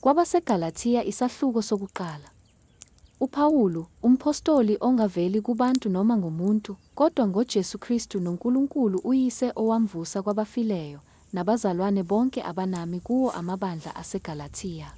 KwabaseGalathiya isahluko sokuqala. UPawulu, umphostoli ongaveli kubantu noma ngomuntu, kodwa ngoJesu Kristu noNkulunkulu uYise owamvusa kwabafileyo, nabazalwane bonke abanami kuwo amabandla aseGalathiya.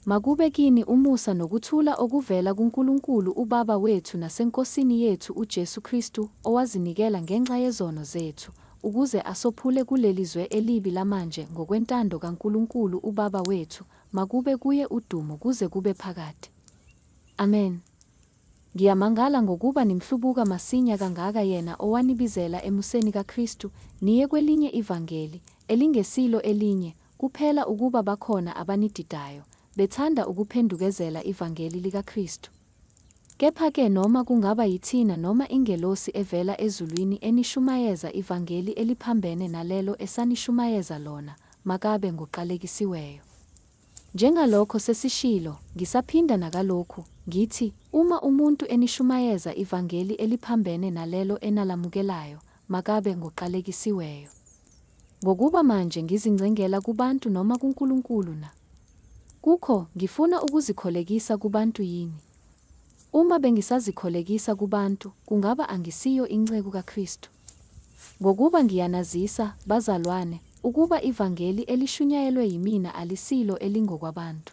Makube kini umusa nokuthula okuvela kuNkulunkulu uBaba wethu naseNkosini yethu uJesu Kristu, owazinikela ngenxa yezono zethu, ukuze asophule kuleli zwe elibi lamanje ngokwentando kaNkulunkulu uBaba wethu, makube kuye udumo kuze kube phakade. Amen. Ngiyamangala ngokuba nimhlubuka masinya kangaka yena owanibizela emuseni kaKristu, niye kwelinye ivangeli, elingesilo elinye, kuphela ukuba bakhona abanididayo, bethanda ukuphendukezela ivangeli likaKristu. Kepha-ke noma kungaba yithina noma ingelosi evela ezulwini enishumayeza ivangeli eliphambene nalelo esanishumayeza lona, makabe ngoqalekisiweyo. Njengalokho sesishilo, ngisaphinda nakalokhu, ngithi, uma umuntu enishumayeza ivangeli eliphambene nalelo enalamukelayo, makabe ngoqalekisiweyo. Ngokuba manje ngizincengela kubantu noma kuNkulunkulu na? Kukho, ngifuna ukuzikholekisa kubantu yini? Uma bengisazikholekisa kubantu, kungaba angisiyo inceku kaKristu. Ngokuba ngiyanazisa, bazalwane, ukuba ivangeli elishunyayelwe yimina alisilo elingokwabantu.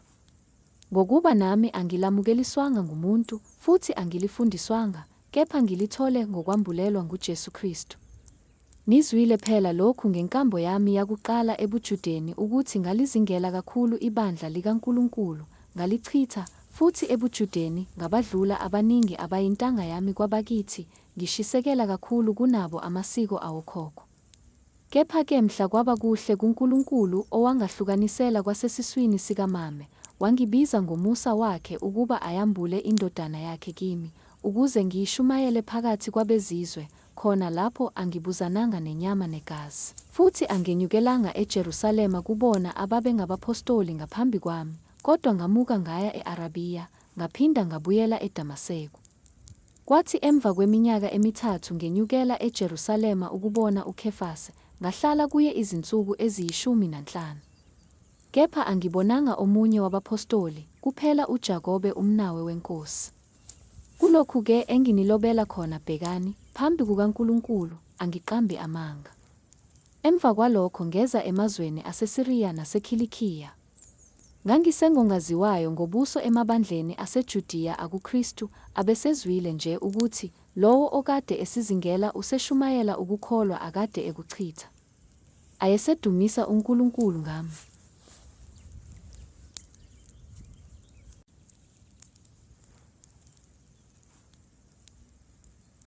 Ngokuba nami angilamukeliswanga ngumuntu, futhi angilifundiswanga, kepha ngilithole ngokwambulelwa nguJesu Kristu. Nizwile phela lokhu ngenkambo yami yakuqala ebuJudeni ukuthi ngalizingela kakhulu ibandla likaNkulunkulu, ngalichitha, futhi ebuJudeni ngabadlula abaningi abayintanga yami kwabakithi, ngishisekela kakhulu kunabo amasiko awokhokho. Kepha-ke mhla kwaba kuhle kuNkulunkulu owangahlukanisela kwasesiswini sikamame, wangibiza ngomusa wakhe ukuba ayambule iNdodana yakhe kimi, ukuze ngiyishumayele phakathi kwabezizwe, khona lapho angibuzananga nenyama negazi. Futhi angenyukelanga eJerusalema kubona ababengabaphostoli ngaphambi kwami, kodwa ngamuka ngaya e-Arabiya, ngaphinda ngabuyela eDamaseku. Kwathi emva kweminyaka emithathu ngenyukela eJerusalema ukubona uKhefase, ngahlala kuye izinsuku eziyishumi nanhlanu. Kepha angibonanga omunye wabaphostoli, kuphela uJakobe umnawe weNkosi. Kulokhu-ke enginilobela khona bhekani, phambi kukaNkulunkulu, angiqambi amanga. Emva kwalokho ngeza emazweni aseSiriya naseKhilikhiya. Ngangisengongaziwayo ngobuso emabandleni aseJudiya akuKristu, abesezwile nje ukuthi lowo okade esizingela useshumayela ukukholwa akade ekuchitha. Ayesedumisa uNkulunkulu ngami.